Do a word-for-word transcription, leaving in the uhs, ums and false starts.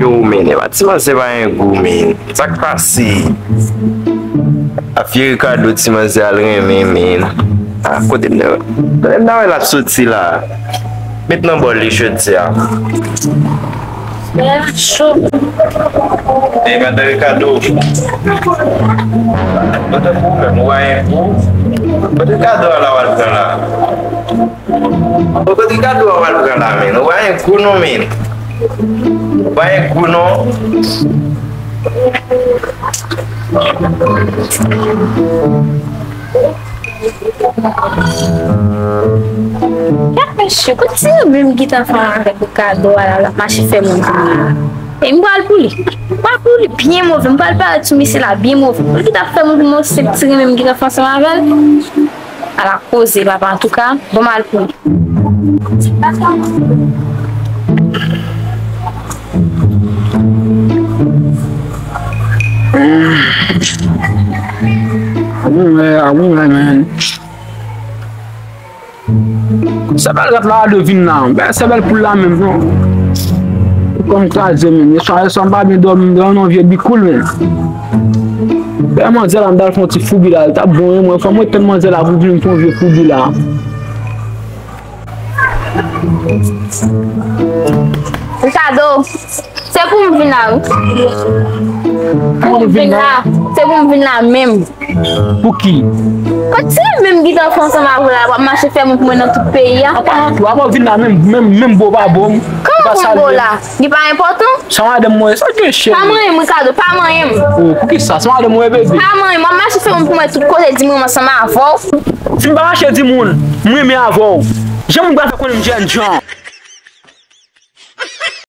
Yo, men, e pa ti manzè pa gen gou, men. Sa k pase? Afye Ricardo ti manzè al renmen, men. A, kote m te, kote m ta wè l ap soti la? Met nan bòl li jodi a. Lè a cho. E madan Ricardo. Mwen tankou ou menm, ou pa gen gou. Kote Ricardo a la w al pran la? Bon, kote Ricardo a w al pran la, men? Ou pa gen gou non, men. Ou pa gen gou non. Gad mesye, kote ti menm ki t ansanm avèk Ricardo a la, l ap mache fè moun vin la. E m pral pou li. M pral pou li byen move. M pral parèt sou misye la byen move. Pou li ki t ap fè moun vin, se ti menm ki t ap fè ansanm avè l. Ala koze, papa. Antouka, bon, m al pou li. Amen, amen, amen. Sèvèl rat la de vin la. Ben, sèvèl poul la menm, non. Kòm kraze menm. Yè swa, yè swa, m pa byen dòmi, m dòmi nan vye bikoul menm. Ben, manzè la, m t al fè yon ti foubi la. Li t ap bon, wi, mwen, fò mwen tann manzè la pou vin fè yon vye foubi la. Ricardo, se pou m vin la, wi. Pou m vin la, se pou m vin la menm. Pou ki? Kot ti menm ki t ansanm avè w la, w ap mache fè moun pou mwen nan tout peyi a? Apa, apa w vin la menm, menm, menm bo pa bo m. Kòman pou m bo la? Li pa enpòtan? Sa madanm mwen, sa gen cheri? Pa manyen m, Ricardo, pa manyen m. Oh, pou ki sa? Sa madanm mwen, bebe. Pa manyen m, w ap mache fè moun pou mwen tout kote, di mwen ansanm avè w. Si m pa mache di moun, m renmen avè w. Jan moun pral fè konnen m jènjan.